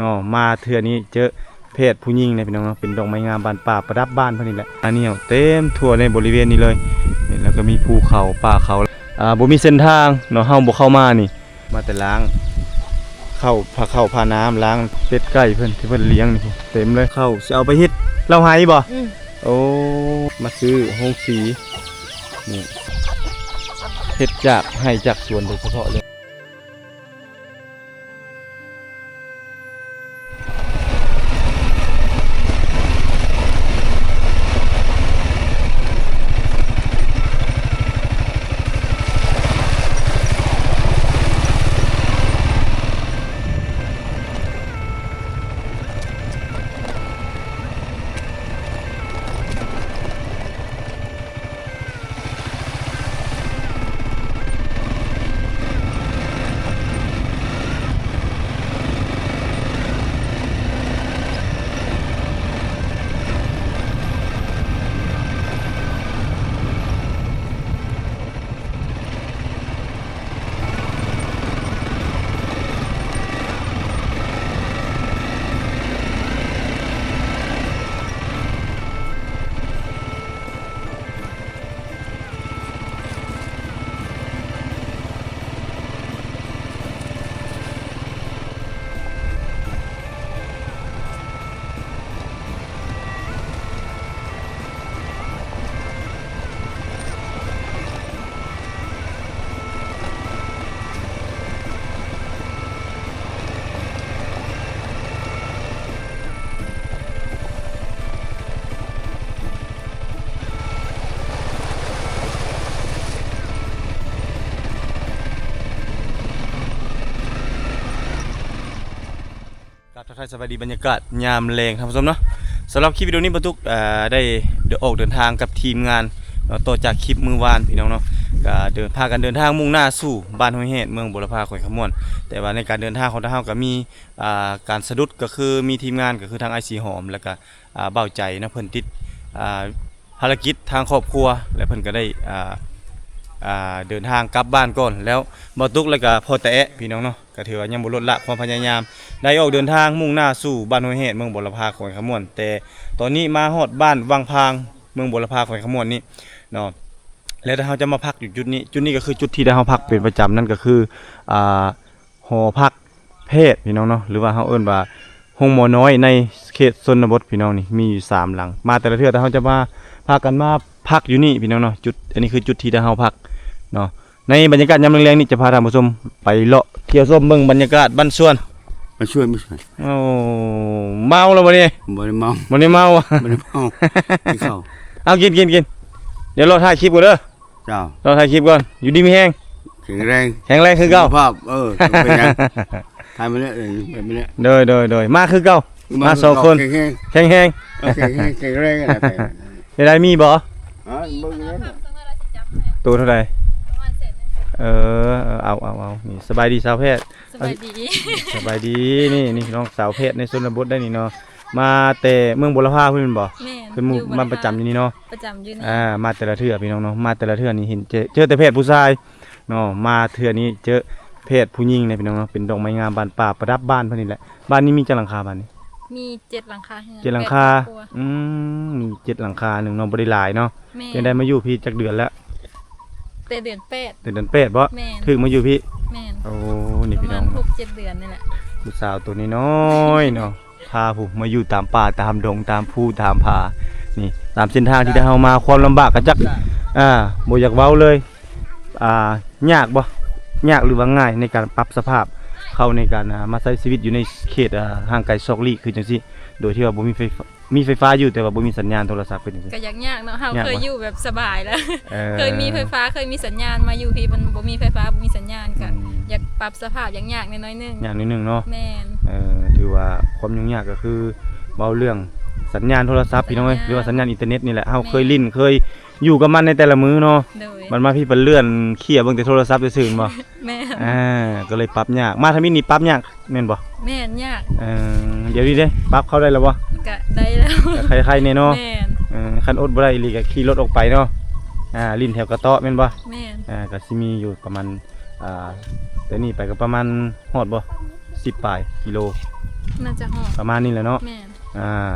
ເນາະ ມາເທື່ອນີ້ເຈີແພດຜູ້ຍິງເດ້ພີ່ນ້ອງເນາະ ເປັນດອກໄມ້ງາມບ້ານປ່າ ປະດັບບ້ານເພິ່ນນີ້ແຫຼະ ອັນນີ້ເອົາເຕັມທົ່ວໃນບໍລິເວນນີ້ເລີຍ ນີ້ ແລ້ວກໍມີພູເຂົາ ປ່າເຂົາ ອ່າ ບໍ່ມີເສັ້ນທາງເນາະ ເຮົາບໍ່ເຂົ້າມານີ້ ມາແຕ່ລ້າງເຂົ້າ ພາເຂົ້າພານ້ຳ ລ້າງເປັດໄກ່ເພິ່ນ ທີ່ເພິ່ນລ້ຽງນີ້ ເຕັມເລີຍ ເຂົ້າຊິເອົາໄປເຮັດເຫຼົ້າໄຮບໍ່? ອືມ ໂອ້ ມາຊື້ໂຮງສີ ນີ້ ເຮັດຈາກໄຮ່ຈາກສວນໂດຍສະເພາະເລີຍ. ກາບທັກທາຍສະບາຍດີບັນຍາກາດຍາມແລງທ່ານຜູ້ຊົມເນາະ. ສຳລັບຄລິບວິດີໂອນີ້ ບ່າວຕຸກ ອ່າ ໄດ້ອອກເດີນທາງກັບທີມງານເນາະ ຕໍ່ຈາກຄລິບມື້ວານພີ່ນ້ອງເນາະ ກະເດີນ ພາກັນເດີນທາງມຸ່ງໜ້າສູ່ບ້ານຫ້ວຍແຮດ ເມືອງບົວລະພາ ແຂວງຄຳມ່ວນ. ແຕ່ວ່າໃນການເດີນທາງຂອງພວກເຮົາກະມີ ອ່າ ການສະດຸດ ກະຄືມີທີມງານ ກະຄືທາງອ້າຍສີຫອມ ແລ້ວກະ ອ່າ ບ່າວໃຈເນາະ ເພິ່ນຕິດ ອ່າ ພາລະກິດທາງຄອບຄົວ ແລະ ເພິ່ນກໍໄດ້ ອ່າ ອ່າ ເດີນທາງກັບບ້ານກ່ອນ ແລ້ວບ່າວຕຸກ ແລ້ວກໍພໍ່ຕາແອະ ພີ່ນ້ອງເນາະ ກໍຖືວ່າຍັງບໍ່ລົດລະຄວາມພະຍາຍາມ ໄດ້ອອກເດີນທາງມຸ່ງໜ້າສູ່ບ້ານຫ້ວຍແຮດ ເມືອງບົວລະພາ ແຂວງຄຳມ່ວນ. ແຕ່ຕອນນີ້ມາຮອດບ້ານວັງພາງ ເມືອງບົວລະພາ ແຂວງຄຳມ່ວນນີ້ເນາະ ແລ້ວເຮົາຈະມາພັກຢູ່ຈຸດນີ້. ຈຸດນີ້ກໍຄືຈຸດທີ່ໄດ້ເຮົາພັກເປັນປະຈຳ ນັ້ນກໍຄື ອ່າ ຫໍພັກແພດພີ່ນ້ອງເນາະ ຫຼືວ່າເຮົາເອີ້ນວ່າໂຮງໝໍນ້ອຍໃນເຂດຊົນນະບົດພີ່ນ້ອງ. ນີ້ມີຢູ່ສາມຫຼັງ ມາແຕ່ລະເທື່ອ ແຕ່ເຮົາຈະມາ ພາກັນມາພັກຢູ່ນີ້ພີ່ນ້ອງເນາະ. ຈຸດ ອັນນີ້ຄືຈຸດທີ່ເຮົາພັກເນາະ. ໃນບັນຍາກາດຍາມແລງໆນີ້ ຈະພາທ່ານຜູ້ຊົມໄປເລາະທ່ຽວຊົມເບິ່ງບັນຍາກາດບ້ານສວນ. ມາຊ່ວຍ ມາຊ່ວຍ. ໂອ້ ເມົາແລ້ວບໍ່ນີ້? ບໍ່ໄດ້ເມົາ ບໍ່ໄດ້ເມົາ ບໍ່ໄດ້ເມົາ ກິນເຂົ້າ. ເອົາ ກິນ ກິນ ກິນ ດຽວເລາະຖ່າຍຄລິບກ່ອນເດີ. ເຈົ້າ ລອງຖ່າຍຄລິບກ່ອນ ຢູ່ດີມີແຮງ ແຂງແຮງ ແຂງແຮງຄືເກົ່າ ສຸຂະພາບ ເອີ ເປັນຫຍັງ ຖ່າຍມາເລີຍ ເອີ ໄປມາເລີຍ ໂດຍ ໂດຍ ໂດຍ ມາຄືເກົ່າ ມາສອງຄົນ ແຂງແຮງ ແຂງແຮງ ເອີ ແຂງແຮງ ແຂງແຮງ ເປັນໃດ ມີບໍ່? ອ່າ ເບິ່ງແລ້ວ ໂຕເທົ່າໃດ? ປະມານແສນໜຶ່ງ ເອີ ເອົາ ເອົາ ເອົາ ນີ້ ສະບາຍດີສາວແພດ ສະບາຍດີ ສະບາຍດີ ນີ້ ນີ້ນ້ອງສາວແພດໃນຊົນນະບົດໄດ໋ນີ້ເນາະ ມາແຕ່ເມືອງບົວລະພາພຸ້ນແມ່ນບໍ່? ແມ່ນ ເປັນໝູ່ ຢູ່ບົວລະພາ ມາປະຈຳຢູ່ນີ້ເນາະ ປະຈຳຢູ່ນີ້ ອ່າ ມາແຕ່ລະເທື່ອພີ່ນ້ອງເນາະ ມາແຕ່ລະເທື່ອນີ້ເຫັນເຈີ ເຈີແຕ່ແພດຜູ້ຊາຍເນາະ ມາເທື່ອນີ້ເຈີແພດຜູ້ຍິງເດ້ພີ່ນ້ອງເນາະ ເປັນດອກໄມ້ງາມບ້ານປ່າປະດັບບ້ານເພິ່ນນີ້ແຫຼະ. ບ້ານນີ້ມີຈັກຫຼັງຄາ? ບ້ານນີ້ມີເຈັດຫຼັງຄາເຮືອນ ເຈັດຫຼັງຄາ ແປດຄອບຄົວ ອືມ ມີເຈັດຫຼັງຄາໜຶ່ງເນາະ ບໍ່ໄດ້ຫຼາຍເນາະ. ແມ່ນ ຈັ່ງໄດ້ມາຢູ່ພີ້ຈັກເດືອນແລ້ວ? ແຕ່ເດືອນແປດ ແຕ່ເດືອນແປດບໍ່? ແມ່ນ ຖືກມາຢູ່ພີ້ ແມ່ນ ໂອ້ ນີ້ພີ່ນ້ອງ ປະມານຫົກເຈັດເດືອນນີ້ແຫຼະ ຜູ້ສາວໂຕນ້ອຍໆເນາະ ພາຜູ້ມາຢູ່ຕາມປ່າຕາມດົງຕາມພູຕາມຜາ ນີ້ຕາມເສັ້ນທາງທີ່ໄດ້ເຮົາມາ ຄວາມລຳບາກກະຈັກ ອ່າ ບໍ່ຢາກເວົ້າເລີຍ ອ່າ ຍາກບໍ່? ຍາກ ຫຼືວ່າງ່າຍໃນການປັບສະພາບເຂົ້າໃນການ ອ່າ ມາໃຊ້ຊີວິດຢູ່ໃນເຂດ ອ່າ ຫ່າງໄກຊອກຫຼີກຄືຈັ່ງຊີ້ ໂດຍທີ່ວ່າບໍ່ມີໄຟຟ້າ ມີໄຟຟ້າຢູ່ ແຕ່ວ່າບໍ່ມີສັນຍານໂທລະສັບ ເປັນຈັ່ງຊີ້ ກະຢາກຍາກເນາະ ເຮົາ ຍາກບໍ່? ເຄີຍຢູ່ແບບສະບາຍແລ້ວ ເອີ ເຄີຍມີໄຟຟ້າ ເຄີຍມີສັນຍານ ມາຢູ່ພີ້ມັນບໍ່ມີໄຟຟ້າ ບໍ່ມີສັນຍານ ກະ ອືມ ຢາກປັບສະພາບ ຢາກຍາກແດ່ໜ້ອຍໜຶ່ງ ຍາກໜ້ອຍໜຶ່ງເນາະ ແມ່ນ ເອີ ຖືວ່າຄວາມຫຍຸ້ງຍາກກະຄືເວົ້າເລື່ອງສັນຍານໂທລະສັບ ພີ່ນ້ອງເອີຍ ສັນຍານ ຫຼືວ່າສັນຍານອິນເຕີເນັດນີ້ແຫຼະ ເຮົາ ແມ່ນ ເຄີຍຫຼິ້ນ ເຄີຍຢູ່ກັບມັນໃນແຕ່ລະມື້ເນາະ ໂດຍ ມັນມາພີ້ໄປເລື່ອນເຄຍເບິ່ງແຕ່ໂທລະສັບຊື່ໆ ແມ່ນບໍ່? ແມ່ນ ອ່າ ກະເລີຍປັບຍາກ ມາທຳອິດນີ້ປັບຍາກ ແມ່ນບໍ່? ແມ່ນ ຍາກ ເອີ ດຽວນີ້ເດ້ ປັບເຂົ້າໄດ້ແລ້ວບໍ່? ກະໄດ້ແລ້ວ ກະໄຄໆແດ່ເນາະ ແມ່ນ ເອີ ຄັນອົດບໍ່ໄດ້ອີ່ຫຼີກະຂີ່ລົດອອກໄປເນາະ ອ່າ ຫຼິ້ນແຖວກະເຕາະແມ່ນບໍ່? ແມ່ນ ອ່າ ກະຊິມີຢູ່ປະມານ ອ່າ ແຕ່ນີ້ໄປກະປະມານຮອດບໍ່? ສິບປາຍກິໂລ ໜ້າຈະຮອດ ປະມານນີ້ແຫຼະເນາະ. ແມ່ນ. ອ່າ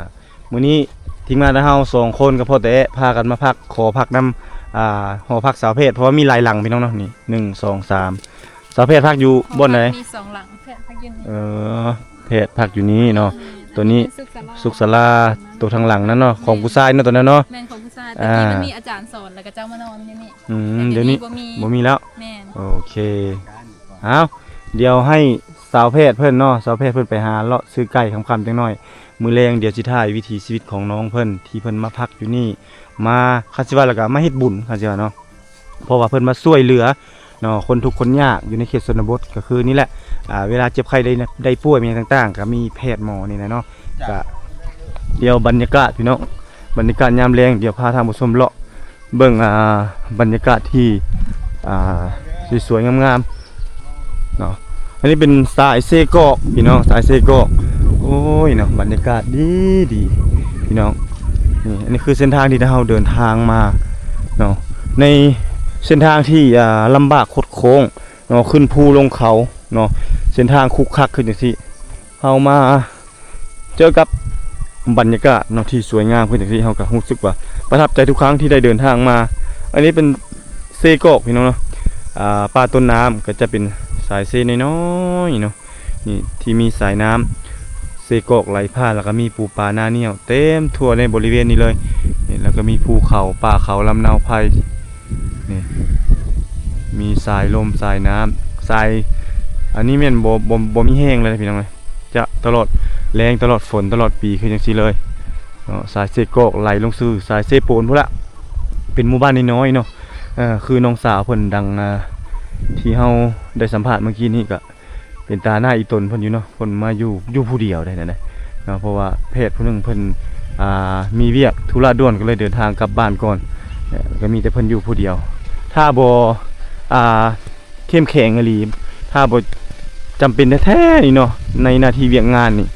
ມື້ນີ້ທີມງານເຮົາສອງຄົນກໍພໍແຕ່ພາກັນມາພັກ ຂໍພັກນຳ ອ່າ ຫໍພັກສາວແພດ ເພາະວ່າມີຫຼາຍຫຼັງພີ່ນ້ອງເນາະ. ນີ້ ໜຶ່ງ ສອງ ສາມ ສາວແພດພັກຢູ່ບ່ອນໃດ? ມີສອງຫຼັງ ແພດພັກຢູ່ນີ້. ເອີ ແພດພັກຢູ່ນີ້ເນາະ. ແມ່ນ. ຕົວນີ້ສຸກສາລາ ສຸກສາລາ ຕົວທາງຫຼັງນັ້ນເນາະ ຂອງຜູ້ຊາຍເນາະ ຕົວນັ້ນເນາະ. ແມ່ນ ຂອງຜູ້ຊາຍ. ແຕ່ກີ້ມັນມີອາຈານສອນ ແລ້ວກໍເຈົ້າມານອນຢູ່ນີ້. ອືມ ແຕ່ດຽວນີ້ບໍ່ມີ ບໍ່ມີແລ້ວ. ແມ່ນ. ໂອເຄ ເອົາ ດຽວໃຫ້ສາວແພດເພິ່ນເນາະ ສາວແພດເພິ່ນໄປຫາເລາະຊື້ໄກ່ຄ່ຳໆຈັກໜ້ອຍ. ມື້ແລງດຽວຊິຖ່າຍວິຖີຊີວິດຂອງນ້ອງເພິ່ນ ທີ່ເພິ່ນມາພັກຢູ່ນີ້ ມາ ຄັນຊິວ່າແລ້ວກໍມາເຮັດບຸນ ຄັນຊິວ່າເນາະ. ເພາະວ່າເພິ່ນມາຊ່ວຍເຫຼືອເນາະ ຄົນທຸກຄົນຍາກຢູ່ໃນເຂດຊົນນະບົດ ກໍຄືນີ້ແຫຼະ ອ່າ ເວລາເຈັບໄຂ້ໄດ້ ໄດ້ປ່ວຍ ມີຫຍັງຕ່າງໆ ກໍມີແພດໝໍນີ້ແຫຼະເນາະ. ກະດຽວບັນຍາກາດພີ່ນ້ອງ ບັນຍາກາດຍາມແລງ ດຽວພາທ່ານຜູ້ຊົມເລາະເບິ່ງ ອ່າ ບັນຍາກາດທີ່ ອ່າ ສວຍໆງາມໆເນາະ. ອັນນີ້ເປັນສາຍເຊກອກພີ່ນ້ອງ ສາຍເຊກອກ. ໂອ້ຍເນາະ ບັນຍາກາດດີໆພີ່ນ້ອງ. ນີ້ ອັນນີ້ຄືເສັ້ນທາງທີ່ເຮົາເດີນທາງມາເນາະ ໃນເສັ້ນທາງທີ່ ອ່າ ລຳບາກຄົດໂຄ້ງ ເນາະ ຂຶ້ນພູລົງເຂົາເນາະ ເສັ້ນທາງຂຸກຂັກຄືຈັ່ງຊີ້ ເຮົາມາເຈີກັບບັນຍາກາດເນາະ ທີ່ສວຍງາມຄືຈັ່ງຊີ້ ເຮົາກໍຮູ້ສຶກວ່າປະທັບໃຈທຸກຄັ້ງທີ່ໄດ້ເດີນທາງມາ. ອັນນີ້ເປັນເຊກອກພີ່ນ້ອງເນາະ ອ່າ ປ່າຕົ້ນນ້ຳ ກໍຈະເປັນສາຍເຊນ້ອຍໆເນາະ ນີ້ທີ່ມີສາຍນ້ຳເຊກອກໄຫຼຜ່ານ ແລ້ວກໍມີປູປາໜ້າໜ້ຽວເຕັມທົ່ວໃນບໍລິເວນນີ້ເລີຍ. ນີ້ ແລ້ວກໍມີພູເຂົາ ປ່າເຂົາລຳນາວໄພ ນີ້ ມີສາຍລົມສາຍນ້ຳ ສາຍ ອັນນີ້ແມ່ນບໍ່ ບໍ່ ບໍ່ມີແຫ້ງເລີຍພີ່ນ້ອງເອີຍ ຈະຕະຫຼອດແລ້ງ ຕະຫຼອດຝົນ ຕະຫຼອດປີຄືຈັ່ງຊີ້ເລີຍເນາະ. ສາຍເຊກອກໄຫຼລົງສູ່ສາຍເຊໂປນພຸ້ນລະ ເປັນໝູ່ບ້ານນ້ອຍໆເນາະ. ເອີ ຄືນ້ອງສາວເພິ່ນດັ່ງ ອ່າ ທີ່ເຮົາໄດ້ສຳພາດເມື່ອກີ້ນີ້ ກໍເປັນຕາໜ້າອີ່ຕົນເພິ່ນຢູ່ເນາະ ເພິ່ນມາຢູ່ ຢູ່ຜູ້ດຽວໄດ໋ນັ້ນນະເນາະ. ເພາະວ່າແພດຜູ້ໜຶ່ງເພິ່ນ ອ່າ ມີວຽກທຸລະດ່ວນ ກໍເລີຍເດີນທາງກັບບ້ານກ່ອນ ກໍມີແຕ່ເພິ່ນຢູ່ຜູ້ດຽວ. ຖ້າບໍ່ ອ່າ ເຂັ້ມແຂງອີ່ຫຼີ ຖ້າບໍ່ຈຳເປັນແທ້ໆນີ້ເນາະ ໃນໜ້າທີ່ວຽກງານນີ້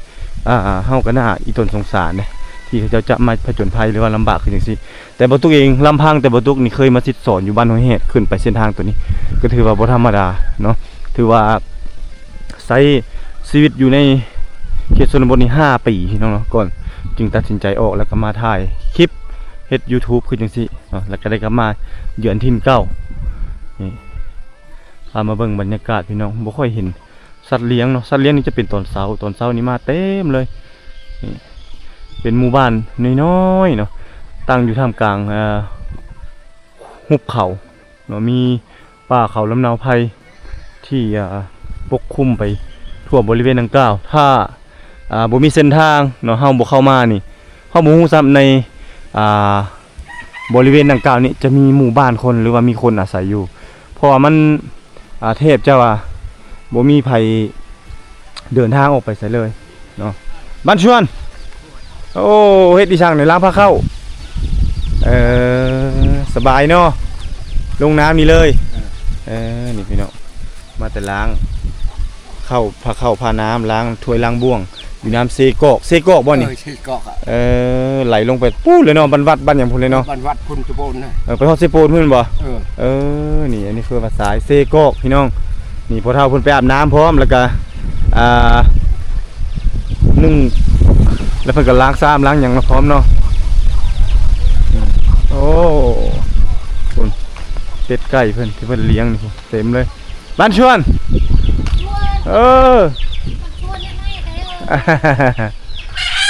ອ່າ ເຮົາກໍໜ້າອີ່ຕົນສົງສານເດ້ ທີ່ເຂົາເຈົ້າຈະມາຜະຈົນໄພ ຫຼືວ່າລຳບາກຄືຈັ່ງຊີ້. ແຕ່ບໍ່ຕຸກເອງ ລຳພັງແຕ່ບໍ່ຕຸກນີ້ເຄີຍມາສິດສອນຢູ່ບ້ານຫ້ວຍແຮດ ຂຶ້ນໄປເສັ້ນທາງຕົວນີ້ ກໍຖືວ່າບໍ່ທຳມະດາເນາະ. ຖືວ່າໃຊ້ຊີວິດຢູ່ໃນເຂດຊົນນະບົດນີ້ຫ້າປີເນາະ ກ່ອນຈຶ່ງຕັດສິນໃຈອອກ ແລ້ວກໍມາຖ່າຍຄລິບເຮັດຢູທູບຄືຈັ່ງຊີ້ເນາະ ແລ້ວກໍໄດ້ກັບມາເຢືອນຖິ່ນເກົ່າ. ນີ້ ພາມາເບິ່ງບັນຍາກາດພີ່ນ້ອງ ບໍ່ຄ່ອຍເຫັນສັດລ້ຽງເນາະ. ສັດລ້ຽງນີ້ຈະເປັນຕອນເຊົ້າ ຕອນເຊົ້ານີ້ມາເຕັມເລີຍ. ນີ້ເປັນໝູ່ບ້ານນ້ອຍໆເນາະ ຕັ້ງຢູ່ທ່າມກາງ ອ່າ ຫຸບເຂົາເນາະ ມີປ່າເຂົາລຳນາວໄພທີ່ ອ່າ ປົກຄຸມໄປທົ່ວບໍລິເວນດັ່ງກ່າວ. ຖ້າ ອ່າ ບໍ່ມີເສັ້ນທາງເນາະ ເຮົາບໍ່ເຂົ້າມານີ້ ເຮົາບໍ່ຮູ້ຊ້ຳໃນ ອ່າ ບໍລິເວນດັ່ງກ່າວນີ້ຈະມີໝູ່ບ້ານຄົນ ຫຼືວ່າມີຄົນອາໄສຢູ່ ເພາະວ່າມັນ ອ່າ ແທບຈະວ່າບໍ່ມີໃຜເດີນທາງອອກໄປໃສເລີຍເນາະ. ບ້ານຊວນ ໂອ້ ເຮັດອີ່ສັງໃນລາງພາເຂົ້າ? ເອີ ສະບາຍເນາະ ລົງນ້ຳນີ້ເລີຍ. ເອີ ນີ້ພີ່ນ້ອງ ມາແຕ່ລ້າງເຂົ້າ ພາເຂົ້າພານ້ຳ ລ້າງຖ້ວຍລ້າງບ່ວງ ຢູ່ນ້ຳເຊກອກ ເຊກອກບໍ່ນີ້? ເອີ ເຊກອກອະ ເອີ ໄຫຼລົງໄປພຸ້ນເລີຍເນາະ ບ້ານວັດ ບ້ານຫຍັງພຸ້ນເລີຍເນາະ ບ້ານວັດພຸ້ນ ຕະໂບນນະ ເອີ ໄປຮອດເຊໂປນພຸ້ນບໍ່? ເອີ ເອີ ນີ້ ອັນນີ້ຄືວ່າສາຍເຊກອກພີ່ນ້ອງ. ນີ້ພໍ່ເຖົ້າເພິ່ນໄປອາບນ້ຳພ້ອມ ແລ້ວກະ ອ່າ ໜຶ່ງ ແລ້ວເພິ່ນກໍລ້າງຊາມລ້າງຫຍັງມາພ້ອມເນາະ. ໂອ້ ພຸ້ນ ເປັດໄກ່ເພິ່ນ ທີ່ເພິ່ນລ້ຽງນີ້ເຕັມເລີຍ. ບ້ານຊວນ ເອີ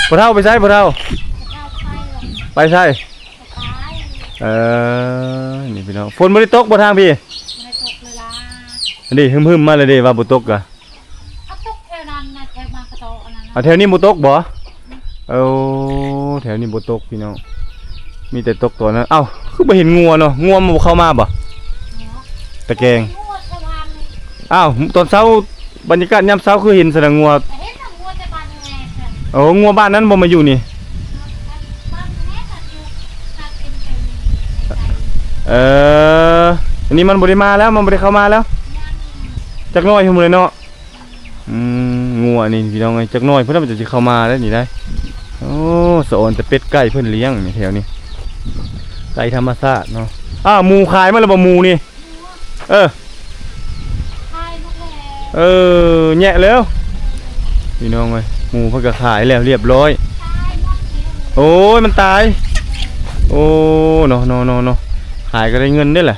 ພໍ່ເຖົ້າໄປໃສ ພໍ່ເຖົ້າ? ໄປໃສ? ເອີ ນີ້ພີ່ນ້ອງ ຝົນບໍ່ໄດ້ຕົກບໍ່ທາງພີ້? ອັນນີ້ຮຶມໆມາແລ້ວເດ້ ວ່າບໍ່ຕົກກະ ເອົາແຖວນັ້ນນະ ແຖວບາງກະໂຕະອັນນັ້ນນະ ເອົາແຖວນີ້ບໍ່ຕົກບໍ່? ໂອ້ ແຖວນີ້ບໍ່ຕົກພີ່ນ້ອງ ມີແຕ່ຕົກຕອນນັ້ນ. ເອົ້າ ຄືບໍ່ເຫັນງົວເນາະ ງົວມັນບໍ່ເຂົ້າມາບໍ່? ຕະແກງ ອ້າວ ຕອນເຊົ້າ ບັນຍາກາດຍາມເຊົ້າຄືເຫັນຊັ້ນນະ ງົວ ໂອ້ ງົວບ້ານນັ້ນບໍ່ມາຢູ່ນີ້? ເອີ ອັນນີ້ມັນບໍ່ໄດ້ມາແລ້ວ ມັນບໍ່ໄດ້ເຂົ້າມາແລ້ວ ຈັກໜ້ອຍພຸ້ນແຫຼະເນາະ. ອືມ ງົວນີ້ພີ່ນ້ອງເອີຍ ຈັກໜ້ອຍເພິ່ນມັນຈະຊິເຂົ້າມາໄດ້ນີ້ໄດ໋. ໂອ້ ສະອອນແຕ່ເປັດໄກ່ເພິ່ນລ້ຽງນີ້ແຖວນີ້ ໄກ່ທຳມະຊາດເນາະ. ອ້າວ ໝູຂາຍໝົດແລ້ວບໍ່ ໝູນີ້? ເອີ ຂາຍໝົດແລ້ວ ເອີ ແຍະແລ້ວພີ່ນ້ອງເອີຍ. ໝູເພິ່ນກໍຂາຍແລ້ວຮຽບຮ້ອຍ. ໂອ້ຍ ມັນຕາຍ. ໂອ້ ເນາະ ເນາະ ເນາະ ເນາະ ຂາຍກໍໄດ້ເງິນເດ້ລະ.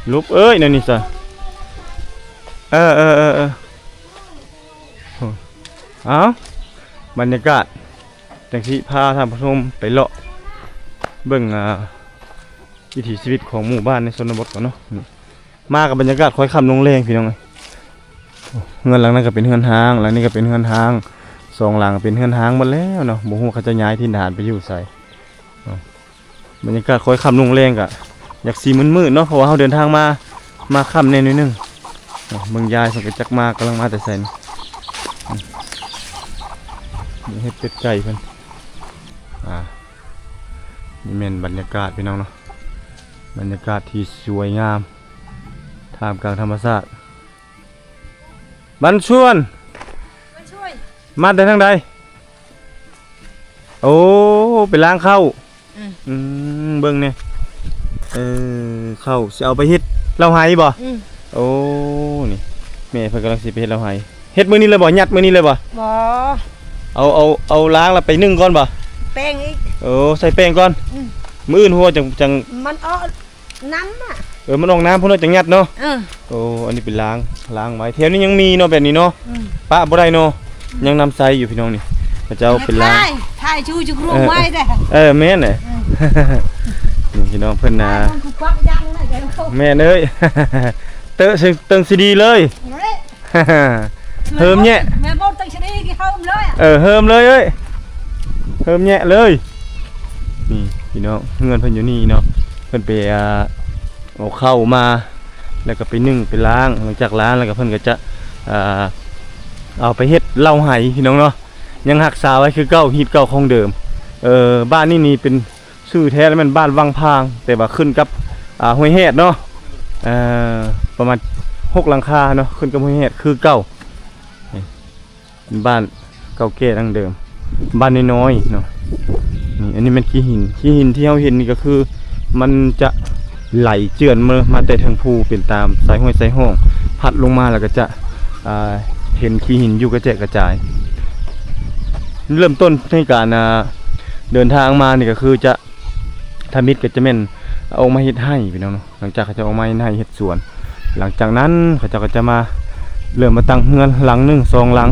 ຫຼຸບເອີຍ ແນວນີ້ຊະ. ເອີ ເອີ ເອີ ເອີ. ໂອ້ ເອົ້າ ບັນຍາກາດຈັ່ງຊີ້ ພາທ່ານຜູ້ຊົມໄປເລາະເບິ່ງ ອ່າ ວິຖີຊີວິດຂອງໝູ່ບ້ານໃນຊົນນະບົດກ່ອນເນາະ. ມາກັບບັນຍາກາດຄ້ອຍຄ່ຳລົງແລງ ພີ່ນ້ອງເອີຍ. ເຮືອນຫຼັງນັ້ນກໍເປັນເຮືອນຮ້າງ, ຫຼັງນີ້ກໍເປັນເຮືອນຮ້າງ, ສອງຫຼັງເປັນເຮືອນຮ້າງໝົດແລ້ວເນາະ. ບໍ່ຮູ້ເຂົາຈະຍ້າຍຖິ່ນຖານໄປຢູ່ໃສເນາະ. ບັນຍາກາດຄ້ອຍຄ່ຳລົງແລງກໍຢາກຊິມືດໆເນາະ ເພາະວ່າເຮົາເດີນທາງມາ ມາຄ່ຳແດ່ໜ້ອຍໜຶ່ງ. ເບິ່ງຍາຍເພິ່ນກໍຈັກມາ ກຳລັງມາແຕ່ໃສນີ້. ອືມ ເຮັດເປັດໄກ່ເພິ່ນ. ອ່າ ນີ້ແມ່ນບັນຍາກາດ ພີ່ນ້ອງເນາະ, ບັນຍາກາດທີ່ສວຍງາມ ທ່າມກາງທຳມະຊາດ. ບັນຊວນ ມາແຕ່ທາງໃດ? ໂອ້ ໄປລ້າງເຂົ້າ. ອືມ ອືມ ເບິ່ງແດ່. ເອີ ເຂົ້າຊິເອົາໄປເຮັດເຫຼົ້າໄຮ່ບໍ? ອືມ ໂອ້ ນີ້ແມ່ເພິ່ນກຳລັງຊິໄປເຮັດເຫຼົ້າໄຮ່. ເຮັດມື້ນີ້ເລີຍບໍ? ຍັດມື້ນີ້ເລີຍບໍ? ບໍ່ ເອົາ ເອົາ ເອົາລ້າງແລ້ວໄປໜຶ້ງກ່ອນບໍ? ແປ້ງອີກ. ໂອ້ ໃສ່ແປ້ງກ່ອນ. ອືມ ມື້ອື່ນຫົວຈັ່ງ ຈັ່ງ ມັນອອກ ນ້ຳອະ. ເອີ ມັນອອກນ້ຳພຸ້ນເນາະ ຈັ່ງຍັດເນາະ. ເອີ ໂອ້ ອັນນີ້ເປັນລ້າງ ລ້າງໄວ້. ແຖວນີ້ຍັງມີເນາະ ແບບນີ້ເນາະ. ອືມ ປະບໍ່ໄດ້ເນາະ. ອືມ ຍັງນຳໃຊ້ຢູ່ ພີ່ນ້ອງນີ້. ເຂົາເຈົ້າເປັນລ້າງ ຖ່າຍ ຖ່າຍຊູຈຸກຮູບໄວ້ແດ່. ເອີ ແມ່ນແຫຼະ. ອືມ ນີ້ພີ່ນ້ອງເພິ່ນນະ. ແມ່ນເອີຍ ເຕີເຊິ່ງເຕີງຊິດີເລີຍ. ເຮີມແຍະ ແມ່ບໍ່ຕັ້ງສະຕິເຮີມເລີຍ. ເອີ ເຮີມເລີຍເອີຍ ເຮີມແຍະເລີຍ. ນີ້ພີ່ນ້ອງ ເຮືອນເພິ່ນຢູ່ນີ້ເນາະ. ເພິ່ນໄປ ອ່າ ເອົາເຂົ້າມາ ແລ້ວກໍໄປໜຶ້ງໄປລ້າງ. ຫຼັງຈາກລ້າງແລ້ວກໍເພິ່ນກໍຈະ ອ່າ ເອົາໄປເຮັດເຫຼົ້າໄຮ່ ພີ່ນ້ອງເນາະ. ຍັງຮັກສາໄວ້ຄືເກົ່າ ຮີດເກົ່າຂອງເດີມ. ເອີ ບ້ານນີ້ນີ້ເປັນ ຊື່ແທ້ແລ້ວແມ່ນບ້ານວັງພາງ ແຕ່ວ່າຂຶ້ນກັບ ອ່າ ຫ້ວຍແຮດເນາະ. ເອີ ປະມານຫົກຫຼັງຄາເນາະ ຂຶ້ນກັບຫ້ວຍແຮດຄືເກົ່າ. ນີ້ເປັນບ້ານເກົ່າແກ່ດັ້ງເດີມ ບ້ານນ້ອຍໆເນາະ. ນີ້ ອັນນີ້ແມ່ນຂີ້ຫີນ ຂີ້ຫີນທີ່ເຮົາເຫັນນີ້ກໍຄືມັນຈະໄຫຼເຈື່ອນມາ ມາແຕ່ເທິງພູ ເປັນຕາມສາຍຫ້ວຍສາຍຮ່ອງ ພັດລົງມາແລ້ວກໍຈະ ອ່າ ເຫັນຂີ້ຫີນຢູ່ກະແຈກກະຈາຍ. ເລີ່ມຕົ້ນໃນການ ອ່າ ເດີນທາງມານີ້ກໍຄືຈະ ທຳອິດກໍຈະແມ່ນເອົາອອກມາເຮັດໄຮ່ ພີ່ນ້ອງເນາະ. ຫຼັງຈາກເຂົາເຈົ້າອອກມາເຮັດໄຮ່ເຮັດສວນ ຫຼັງຈາກນັ້ນເຂົາເຈົ້າກໍຈະມາເລີ່ມມາຕັ້ງເຮືອນຫຼັງໜຶ່ງສອງຫຼັງ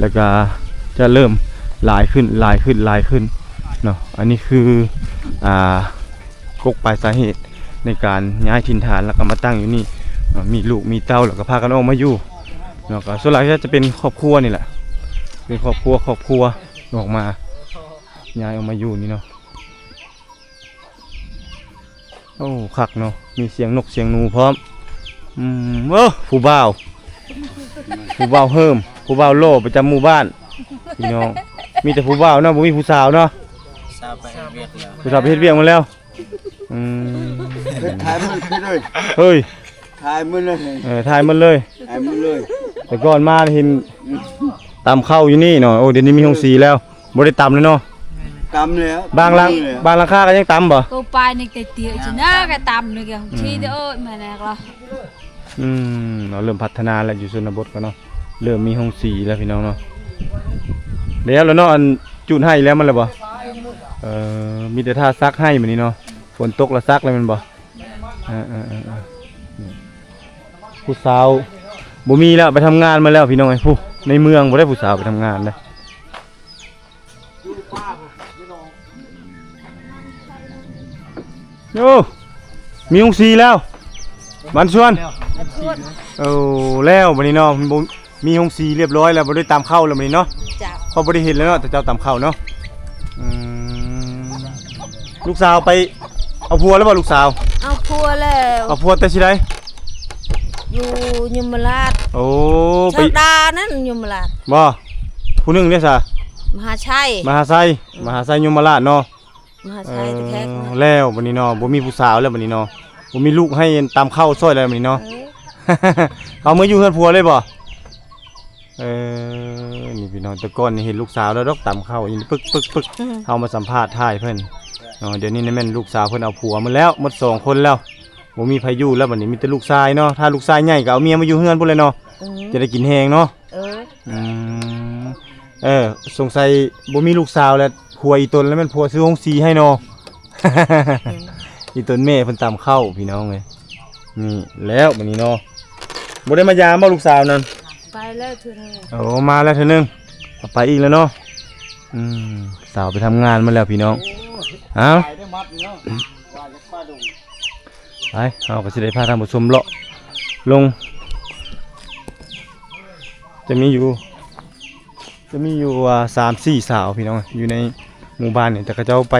ແລ້ວກໍຈະເລີ່ມຫຼາຍຂຶ້ນ ຫຼາຍຂຶ້ນ ຫຼາຍຂຶ້ນເນາະ. ອັນນີ້ຄື ອ່າ ກົກປາຍສາເຫດໃນການຍ້າຍຖິ່ນຖານ ແລ້ວກໍມາຕັ້ງຢູ່ນີ້. ເອີ ມີລູກມີເຕົ້າ ແລ້ວກໍພາກັນອອກມາຢູ່ເນາະ. ກໍສ່ວນຫຼາຍກໍຈະເປັນຄອບຄົວນີ້ແຫຼະ ເປັນຄອບຄົວ ຄອບຄົວອອກມາ ຍ້າຍອອກມາຢູ່ນີ້ເນາະ. ໂອ້ ຄັກເນາະ ມີສຽງນົກສຽງໜູພ້ອມ. ອືມ ໂອ້ ຜູ້ບ່າວ ຜູ້ບ່າວເຮີມ ຜູ້ບ່າວຫຼໍ່ປະຈຳໝູ່ບ້ານ ພີ່ນ້ອງ. ມີແຕ່ຜູ້ບ່າວເນາະ ບໍ່ມີຜູ້ສາວເນາະ. ສາວໄປເຮັດວຽກແລ້ວ ຜູ້ສາວໄປເຮັດວຽກໝົດແລ້ວ. ອືມ ເຮັດ ຖ່າຍໝົດເລີຍ ເຮີ້ຍ ຖ່າຍໝົດເລີຍ. ເອີ ຖ່າຍໝົດເລີຍ ຖ່າຍໝົດເລີຍ. ແຕ່ກ່ອນມາເຫັນຕຳເຂົ້າຢູ່ນີ້ເນາະ. ໂອ້ ດຽວນີ້ມີໂຮງສີແລ້ວ ບໍ່ໄດ້ຕຳແລ້ວເນາະ. ຕຳແລ້ວ ບາງຫຼັງ ບາງຫຼັງຄາກໍຍັງຕຳບໍ່? ກໍປາຍນີ້ແຕ່ເຕຍຊິນະກໍຕຳນີ້ກໍ ອືມ ທີ່ເດີ ໂອ້ຍ ແມ່ນແລ້ວ. ອືມ ເນາະ ເລີ່ມພັດທະນາແລ້ວ ຢູ່ຊົນນະບົດກໍເນາະ ເລີ່ມມີໂຮງສີແລ້ວ ພີ່ນ້ອງເນາະ. ແລ້ວ ແລ້ວເນາະ ອັນຈູດໄຮ່ແລ້ວມັນແລ້ວບໍ່? ເອີ ມີແຕ່ຖ້າຊັກໄຮ່ບັດນີ້ເນາະ. ຝົນຕົກແລ້ວຊັກແລ້ວແມ່ນບໍ່? ເອີໆໆໆ ຜູ້ສາວບໍ່ມີແລ້ວ ໄປທຳງານໝົດແລ້ວ ພີ່ນ້ອງເອີຍ. ຜູ້ໃນເມືອງບໍ່ໄດ້ ຜູ້ສາວໄປທຳງານເດ້. ໂອ້ ມີໂຮງສີແລ້ວ ບ້ານຊວນ. ໂອ້ ແລ້ວບັດນີ້ເນາະ ມັນບໍ່ ມີໂຮງສີຮຽບຮ້ອຍແລ້ວ ບໍ່ໄດ້ຕຳເຂົ້າແລ້ວບັດນີ້ເນາະ. ເຈົ້າ ເພາະບໍ່ໄດ້ເຫັນແລ້ວເນາະ ແຕ່ເຈົ້າຕຳເຂົ້າເນາະ. ອືມ ລູກສາວໄປເອົາຜົວແລ້ວບໍ່ ລູກສາວ? ເອົາຜົວແລ້ວ. ເອົາຜົວແຕ່ຊິໃດ? ຢູ່ຍົມມະລາດ. ໂອ້ ໄປ ເຈົ້າດານັ້ນຍົມມະລາດ. ບໍ່ ຜູ້ໜຶ່ງເດ້ຊະ? ມະຫາໄຊ. ມະຫາໄຊ ອືມ ມະຫາໄຊຍົມມະລາດເນາະ. ມະຫາໄຊ ເອີ ແທ້ໆ ແລ້ວບັດນີ້ເນາະ ບໍ່ມີຜູ້ສາວແລ້ວບັດນີ້ເນາະ ບໍ່ມີລູກໃຫ້ຕຳເຂົ້າຊ່ອຍແລ້ວບັດນີ້ເນາະ. ເອີ ເອົາເມືອຢູ່ເຮືອນຜົວເລີຍບໍ່? ເອີ ນີ້ພີ່ນ້ອງ ແຕ່ກ່ອນນີ້ເຫັນລູກສາວແລ້ວດອກ ຕຳເຂົ້າຢູ່ນີ້ປຶກໆໆ. ອືມ ເຮົາມາສຳພາດຖ່າຍເພິ່ນເນາະ. ດຽວນີ້ນະແມ່ນລູກສາວເພິ່ນເອົາຜົວໝົດແລ້ວ ໝົດສອງຄົນແລ້ວ ບໍ່ມີໃຜຢູ່ແລ້ວບັດນີ້ ມີແຕ່ລູກຊາຍເນາະ. ຖ້າລູກຊາຍໃຫຍ່ກໍເອົາເມຍມາຢູ່ເຮືອນພຸ້ນແຫຼະເນາະ. ອືມ ຈະໄດ້ກິນແຮງເນາະ. ເອີ ອືມ ເອີ ສົງໄສບໍ່ມີລູກສາວແລ້ວ ຜົວອີຕົນແລ້ວແມ່ນຜົວຊື້ໂຮງສີໃຫ້ເນາະ. ອີຕົນແມ່ເພິ່ນຕຳເຂົ້າພີ່ນ້ອງເອີຍ. ນີ້ແລ້ວບັດນີ້ເນາະ ບໍ່ໄດ້ມາຢາມບໍ່ລູກສາວນັ້ນ? ໄປແລ້ວເທື່ອໜຶ່ງ. ໂອ້ ມາແລ້ວເທື່ອໜຶ່ງ ໄປອີກແລ້ວເນາະ. ອືມ ສາວໄປທຳງານມາແລ້ວພີ່ນ້ອງ. ເອົ້າ ໄປ ເຮົາກໍຊິໄດ້ພາທ່ານຜູ້ຊົມເລາະລົງ ຈະມີຢູ່ ຈະມີຢູ່ ອ່າ ສາມສີ່ສາວພີ່ນ້ອງ ຢູ່ໃນໝູ່ບ້ານນີ້ ແຕ່ເຂົາເຈົ້າໄປ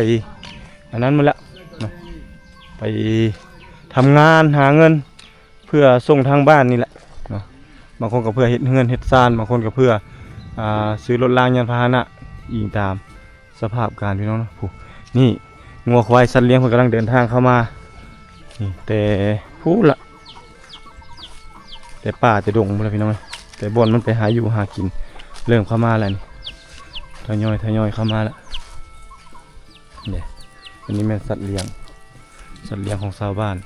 ອັນນັ້ນໝົດແລ້ວເນາະ ໄປທຳງານຫາເງິນ ເພື່ອສົ່ງທາງບ້ານນີ້ແຫຼະເນາະ. ບາງຄົນກໍເພື່ອເຮັດເຮືອນເຮັດຊານ ບາງຄົນກໍເພື່ອ ອ່າ ຊື້ລົດລາງຍານພາຫະນະ ອີງຕາມສະພາບການພີ່ນ້ອງເນາະ. ຜູ້ ນີ້ ງົວຄວາຍສັດລ້ຽງເພິ່ນກຳລັງເດີນທາງເຂົ້າມາ ນີ້ ແຕ່ພຸ້ນລະ ແຕ່ປ່າແຕ່ດົງພຸ້ນລະພີ່ນ້ອງເອີຍ. ແຕ່ບ່ອນມັນໄປຫາຢູ່ຫາກິນ ເລີ່ມເຂົ້າມາແລ້ວນີ້ ທະຍອຍ ທະຍອຍເຂົ້າມາແລ້ວ. ນີ້ ອັນນີ້ແມ່ນສັດລ້ຽງ ສັດລ້ຽງຂອງຊາວບ້ານ.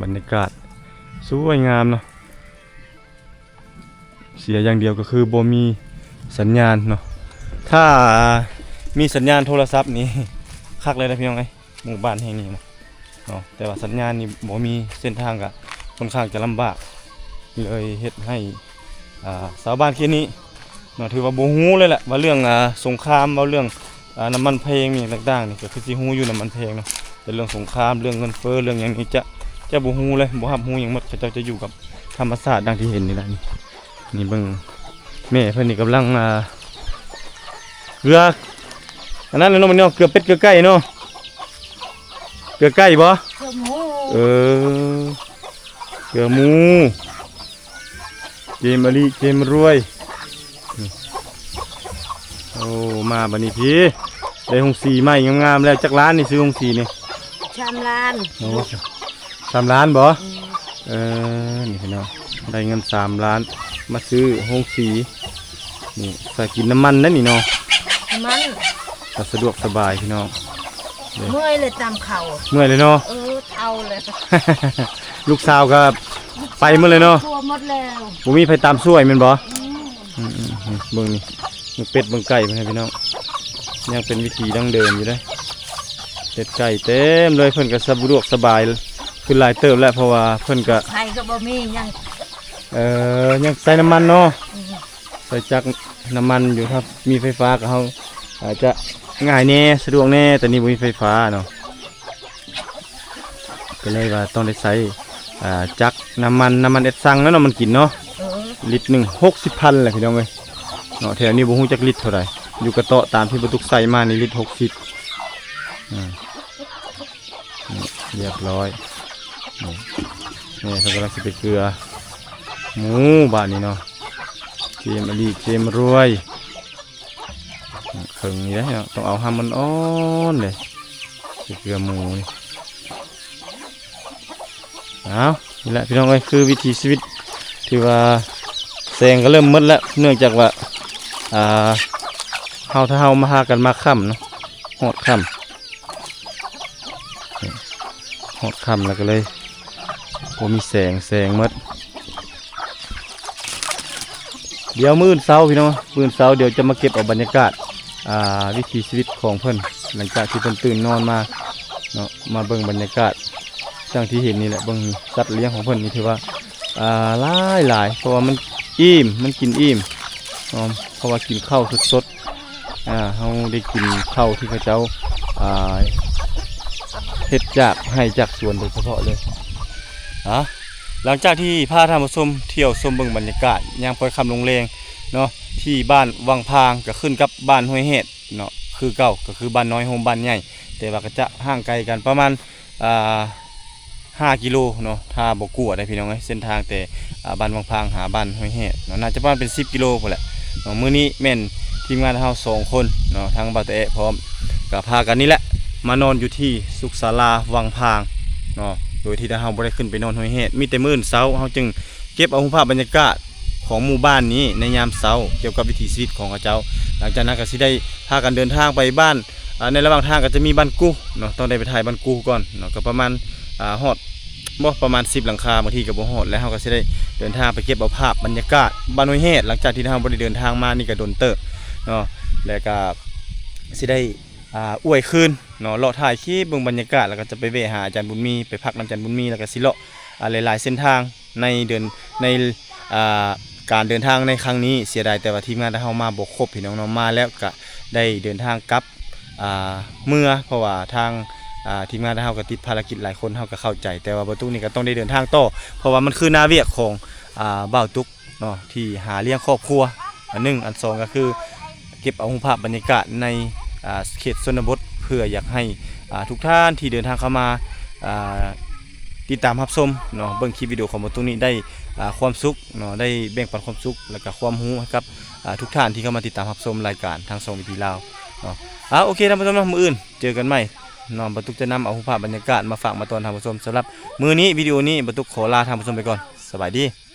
ບັນຍາກາດສວຍງາມເນາະ. ເສຍຢ່າງດຽວກໍຄືບໍ່ມີສັນຍານເນາະ. ຖ້າມີສັນຍານໂທລະສັບນີ້ຄັກເລີຍນະພີ່ນ້ອງເອີຍ ໝູ່ບ້ານແຫ່ງນີ້ນະເນາະ. ແຕ່ວ່າສັນຍານນີ້ບໍ່ມີ ເສັ້ນທາງກໍຄ່ອນຂ້າງຈະລຳບາກ ເລີຍເຮັດໃຫ້ ອ່າ ຊາວບ້ານເຂດນີ້ເນາະ ຖືວ່າບໍ່ຮູ້ເລີຍແຫຼະວ່າເລື່ອງ ອ່າ ສົງຄາມ ເວົ້າເລື່ອງ ອ່າ ນ້ຳມັນແພງ ອີ່ຫຍັງຕ່າງໆນີ້ ກໍຄືຊິຮູ້ຢູ່ນ້ຳມັນແພງເນາະ. ແຕ່ເລື່ອງສົງຄາມ ເລື່ອງເງິນເຟີ້ ເລື່ອງຫຍັງນີ້ຈະ ຈະບໍ່ຮູ້ເລີຍ ບໍ່ຮັບຮູ້ຫຍັງໝົດ. ເຂົາເຈົ້າຈະຢູ່ກັບທຳມະຊາດດັ່ງທີ່ເຫັນນີ້ແຫຼະ. ນີ້ ນີ້ເບິ່ງ ແມ່ເພິ່ນນີ້ກຳລັງ ອ່າ ເກືອ ອັນນັ້ນເນາະ ມັນເນາະ ເກືອເປັດເກືອໄກ່ເນາະ. ເກືອໄກ່ບໍ່? ເກືອໝູ. ເອີ ເກືອໝູ. ເກມອະລີ ເກມລວຍ. ໂອ້ ມາບັດນີ້ພີ້ ໄດ້ໂຮງສີໃໝ່ງາມໆແລ້ວ. ຈັກລ້ານນີ້ຊື້ໂຮງສີນີ້? ສາມລ້ານ. ໂອ້ ສາມລ້ານບໍ່? ອືມ. ເອີ ນີ້ພີ່ນ້ອງ ໄດ້ເງິນສາມລ້ານ ມາຊື້ໂຮງສີ. ນີ້ ໃສ່ກິນນ້ຳມັນໄດ້ນີ້ເນາະ ນ້ຳມັນ ກໍສະດວກສະບາຍພີ່ນ້ອງ. ເມື່ອຍເລີຍຕຳເຂົ້າ ເມື່ອຍເລີຍເນາະ. ເອີ ເຖົ້າແລ້ວ ລູກສາວກໍໄປໝົດເລີຍເນາະ. ຄົວໝົດແລ້ວ ບໍ່ມີໃຜຕຳຊ່ວຍແມ່ນບໍ່? ອືມ ອືມໆ ເບິ່ງນີ້ ເບິ່ງເປັດເບິ່ງໄກ່ເພິ່ນໃຫ້ພີ່ນ້ອງ ຍັງເປັນວິຖີດັ້ງເດີມຢູ່ເດ້. ເປັດໄກ່ເຕັມເລີຍ ເພິ່ນກໍສະດວກສະບາຍຂຶ້ນຫຼາຍເຕີບແລ້ວ ເພາະວ່າເພິ່ນກໍ ໃຊ້ກໍບໍ່ມີຫຍັງ. ເອີ ຍັງໃຊ້ນ້ຳມັນເນາະ. ອືມ. ໃຊ້ຈັກນ້ຳມັນຢູ່ ຖ້າມີໄຟຟ້າກໍເຮົາອາດຈະງ່າຍແດ່ ສະດວກແດ່ ແຕ່ນີ້ບໍ່ມີໄຟຟ້າເນາະ ກໍເລີຍວ່າຕ້ອງໄດ້ໃຊ້ ອ່າ ຈັກນ້ຳມັນ ນ້ຳມັນເອັດຊັງເນາະ ນ້ຳມັນກິນເນາະ. ເອີ ລິດໜຶ່ງຫົກສິບພັນແຫຼະພີ່ນ້ອງເອີຍເນາະ. ແຖວນີ້ບໍ່ຮູ້ຈັກລິດເທົ່າໃດ ຢູ່ກະເຕາະຕາມທີ່ບໍ່ຕຸກໃສ່ມານີ້ລິດຫົກສິບ. ອືມ. ນີ້ ລຽບຮ້ອຍ. ນີ້ ນີ້ເພິ່ນກຳລັງຊິໄປເກືອໝູບາດນີ້ເນາະ. ເກມອະລີ ເກມລວຍ ເຄິ່ງນີ້ເດ້ເນາະ ຕ້ອງເອົາຫ້ຳອ່ອນໆເດ້ ໄປເກືອໝູນີ້. ເອົາ ນີ້ແຫຼະພີ່ນ້ອງເອີຍ ຄືວິຖີຊີວິດ ຖືວ່າແສງກໍເລີ່ມໝົດແລ້ວ ເນື່ອງຈາກວ່າ ອ່າ ເຮົາ ຖ້າເຮົາມາ ພາກັນມາຄ່ຳເນາະ ຮອດຄ່ຳ ຮອດຄ່ຳແລ້ວກໍເລີຍບໍ່ມີແສງ ແສງໝົດ. ດຽວມື້ອື່ນເຊົ້າພີ່ນ້ອງ ມື້ອື່ນເຊົ້າດຽວຈະມາເກັບເອົາບັນຍາກາດ ອ່າ ວິຖີຊີວິດຂອງເພິ່ນ ຫຼັງຈາກທີ່ເພິ່ນຕື່ນນອນມາເນາະ ມາເບິ່ງບັນຍາກາດ ດັ່ງທີ່ເຫັນນີ້ແຫຼະ ເບິ່ງສັດລ້ຽງຂອງເພິ່ນນີ້ຖືວ່າ ອ່າ ຫຼາຍໆ ເພາະວ່າມັນອີ່ມ ມັນກິນອີ່ມເນາະ ເພາະວ່າກິນເຂົ້າສົດໆ ອ່າ ເຮົາໄດ້ກິນເຂົ້າທີ່ເຂົາເຈົ້າ ອ່າ ເຮັດຈາກໄຮ່ຈາກສວນໂດຍສະເພາະເລີຍ. ອ່າ ຫຼັງຈາກທີ່ພາທ່ານຜູ້ຊົມທ່ຽວຊົມເບິ່ງບັນຍາກາດຍາມຄ່ອຍຄ່ຳລົງແລງເນາະ ທີ່ບ້ານວັງພາງ ກໍຂຶ້ນກັບບ້ານຫ້ວຍແຮດເນາະ ຄືເກົ່າ ກໍຄືບ້ານນ້ອຍໂຮມບ້ານໃຫຍ່ ແຕ່ວ່າກໍຈະຫ່າງໄກກັນປະມານ ອ່າ ຫ້າກິໂລເນາະ ຖ້າບໍ່ກົວໄດ໋ພີ່ນ້ອງເອີຍ ເສັ້ນທາງແຕ່ ອ່າ ບ້ານວັງພາງຫາບ້ານຫ້ວຍແຮດເນາະ ໜ້າຈະປະມານເປັນສິບກິໂລພຸ້ນແຫຼະເນາະ. ມື້ນີ້ແມ່ນທີມງານເຮົາສອງຄົນເນາະ ທັງບ່າວຕາແອະພ້ອມ ກໍພາກັນນີ້ແຫຼະ ມານອນຢູ່ທີ່ສຸກສາລາວັງພາງເນາະ ໂດຍທີ່ທາງເຮົາບໍ່ໄດ້ຂຶ້ນໄປນອນຫ້ວຍແຮດ ມີແຕ່ມື້ອື່ນເຊົ້າເຮົາຈຶ່ງເກັບເອົາຮູບພາບບັນຍາກາດຂອງໝູ່ບ້ານນີ້ໃນຍາມເຊົ້າ ກ່ຽວກັບວິຖີຊີວິດຂອງເຂົາເຈົ້າ. ຫຼັງຈາກນັ້ນກໍຊິໄດ້ພາກັນເດີນທາງໄປບ້ານ ອ່າ ໃນລະຫວ່າງທາງກໍຈະມີບ້ານກູເນາະ ຕ້ອງໄດ້ໄປຖ່າຍບ້ານກູກ່ອນເນາະ ກໍປະມານ ອ່າ ຮອດບໍ່ ປະມານສິບຫຼັງຄາ ບາງທີກໍບໍ່ຮອດ ແລ້ວເຮົາກໍຊິໄດ້ ເດີນທາງໄປເກັບເອົາພາບບັນຍາກາດບ້ານຫ້ວຍແຮດ ຫຼັງຈາກທີ່ເຮົາບໍ່ໄດ້ເດີນທາງມານີ້ກໍດົນເຕີບເນາະ ແລະກໍຊິໄດ້ ອ່າ ອວຍຄືນເນາະ ເລາະຖ່າຍຄລິບເບິ່ງບັນຍາກາດ ແລ້ວກໍຈະໄປແວະຫາອາຈານບຸນມີ ໄປພັກນຳອາຈານບຸນມີ ແລ້ວກໍຊິເລາະ ອ່າ ຫຼາຍໆເສັ້ນທາງໃນເດີນ ໃນ ອ່າ ການເດີນທາງໃນຄັ້ງນີ້. ເສຍດາຍແຕ່ວ່າທີມງານຂອງເຮົາມາບໍ່ຄົບ ພີ່ນ້ອງເນາະ ມາແລ້ວກໍໄດ້ເດີນທາງກັບ ອ່າ ເມືອ ເພາະວ່າທາງ ອ່າ ທີມງານເຮົາກໍຕິດພາລະກິດຫຼາຍຄົນ ເຮົາກໍເຂົ້າໃຈ ແຕ່ວ່າບໍ່ຕຸກນີ້ກໍຕ້ອງໄດ້ເດີນທາງຕໍ່ ເພາະວ່າມັນຄືໜ້າວຽກຂອງ ອ່າ ບ່າວຕຸກເນາະ ທີ່ຫາລ້ຽງຄອບຄົວ ອັນໜຶ່ງ ອັນສອງກໍຄືເກັບເອົາຮູບພາບບັນຍາກາດໃນ ອ່າ ເຂດຊົນນະບົດ ເພື່ອຢາກໃຫ້ ອ່າ ທຸກທ່ານທີ່ເດີນທາງເຂົ້າມາ ອ່າ ຕິດຕາມຮັບຊົມເນາະ ເບິ່ງຄລິບວິດີໂອຂອງບ່າວຕຸກນີ້ໄດ້ ອ່າ ຄວາມສຸກເນາະ ໄດ້ແບ່ງປັນຄວາມສຸກ ແລ້ວກໍຄວາມຮູ້ໃຫ້ກັບ ອ່າ ທຸກທ່ານທີ່ເຂົ້າມາຕິດຕາມຮັບຊົມລາຍການທາງຊ່ອງວິຖີລາວເນາະ. ອ່າ ໂອເຄ ທ່ານຜູ້ຊົມເນາະ ມື້ອື່ນເຈີກັນໃໝ່ເນາະ ບ່າວຕຸກຈະນຳເອົາຮູບພາບບັນຍາກາດມາຝາກມາຕ້ອນທ່ານຜູ້ຊົມ. ສຳລັບມື້ນີ້ ວິດີໂອນີ້ ບ່າວຕຸກຂໍລາທ່ານຜູ້ຊົມໄປກ່ອນ. ສະບາຍດີ.